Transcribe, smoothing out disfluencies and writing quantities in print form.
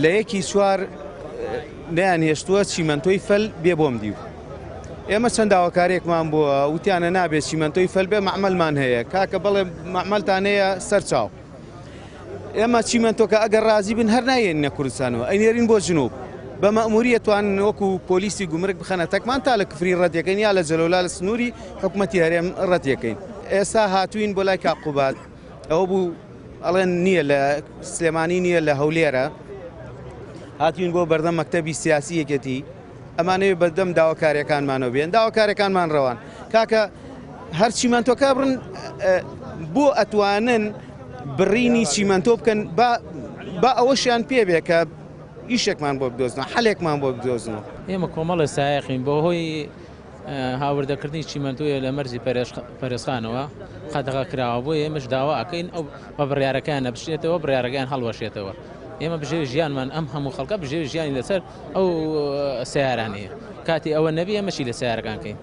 لە یەکی چوار نەیانهێشتووە چیمەنتۆی فەل بێ بۆم دیو. ئێمە چەند داواکاریەکمان بووە وتیانە نابێت چیمەنتۆی فەل بێ، مەعمەلمان هەیە. کاکە بەڵێ مەعمەلتان هەیە، سەرچاو. ئێمە چیمەنتۆکە ئەگەر رازی بن هەر نایەنینە کوردستانەوە، ئەینێرین بۆ جنوب. بە مەئموریە توانن وەکو پۆلیسی گومرگ بخەنە تەکمان تا لە کفری ڕەتیەکەین یا لە جەلەولا لە سنووری حکومەتی هەرێم ڕەتیەکەین. ئێستا هاتوین بۆ لای کاک قوباد، ئەوە بوو ئەڵێن نییە لە سلێمانی نییە لە هەولێرە. هاتوین بۆ بەردەم مەکتەبی سیاسی یەکێتی، ئەمانەوێ بەردەم داواکاریەکانمانەوە بێن، داواکاریەکانمان ڕەوان. کاکە هەر چیمەنتۆکە بڕن، بۆ ئەتوانن بڕینی چیمەنتۆ بکەن، با ئەوەشیان پێ بێ کە ئیشێکمان بۆ بدۆزنەوە، حەلێکمان بۆ بدۆزنەوە. ئێمە کۆمەڵی سایەقین بەهۆی هاوردەکردنی چیمەنتۆیە لە مەرزی پەرێزخانەوە قەدەغە کراوە، بۆ ئێمەش داوا ئەکەین ئەو بە بڕیارەکەیان نەبچێتەوە، بڕیارەکەیان هەڵوەشێتەوە. ئێمە بژێوی ژیانمان، ئەم هەموو خەڵکە بژێوی ژیانی لەسەر ئەو سیارانەیە، کاتی ئەوە نەبی ئێمە چی لە سیارەکان کەین؟